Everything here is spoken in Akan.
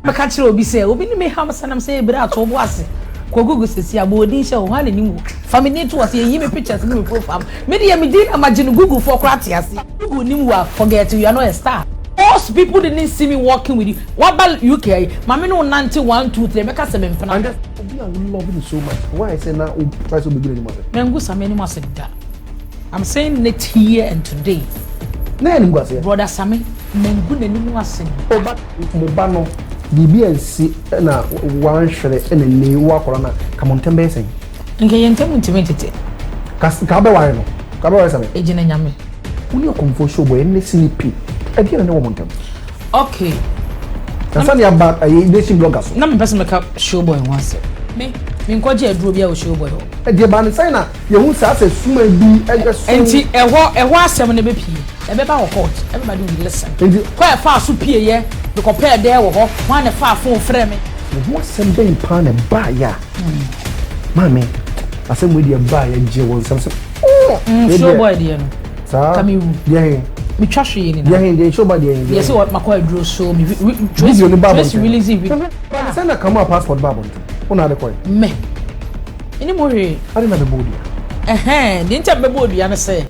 Mɛka kyerɛ obi sɛ obi ne me ham sɛ nam sɛ ebere ato bo ase kɔ Google sɛsi a bɔ odin hyɛ wo hwan na nim wo fa me din to hɔ sɛ yɛyi me pictures ne me profile me deɛ me din na magye no Google foɔ koraa te ase Google nim wo a forget you are not a star. Most people didn't see me walking with you waba UK ayi ma me ne wo nante 1 2 3 ɛbɛka sɛ me mpena. And obi a wo love no so much, why sɛ na wo try sɛ wobɛgu n'anim ase? Mangu Sammy anim ase da. I'm saying it here and today. Na yɛ nim aseɛ. Brother Sammy, mangu n'anim ase. Ɔba mo ba no biribi ansi na wanhwere ɛna nne wo akɔrɔ na ka mo ntɛm bɛyɛ sɛn? Nka yɛn ntɛm ntumi ntete. Ka wobɛware no, ka wobɛware Sammy. Egyina Nyame. Wo ne ɔkɔmfoɔ Showboy ɛnne si ne pi. Ɛdeɛ na ne wɔ mo ntɛm? Okay. Na sani aba ɛyɛ nation blogger so. Na mepɛ sɛ meka Showboy ho asɛm. Me, menkɔgye aduro bi a wɔ Showboy hɔ. Ɛdeɛ ba ne sɛn na yɛhu saa sɛ suma bi ɛso. Nti ɛhɔ asɛm no bɛpie. Ɛbɛba wɔ court. Everybody will listen. Nti kɔ ɛfa so pie yɛ, mekɔpɛɛ dɛ wɔ hɔ, wɔn a na ɛfa phone frɛ me. Wo ho asɛm bɛn paa na ɛbaayɛ a? Maame, asɛm wei deɛ ɛbaayɛ gye wɔ nsɛm sɛ. Showboy deɛ no. Saa. Ka mi wu. Deɛ he? Metwa hwee ni na. Deɛ he deɛ Showboy deɛ he? Deɛ sɛ makɔ aduro so mi. Video no ba Trace abɔnten. Release video. Sɛ na kama passport ba abɔnten. Wo na ade kɔɛ. Me. Ɛni mo hwee. Ade na bɛbɔ odua. Ɛhɛn, deɛ nti a bɛbɔ odua no sɛ.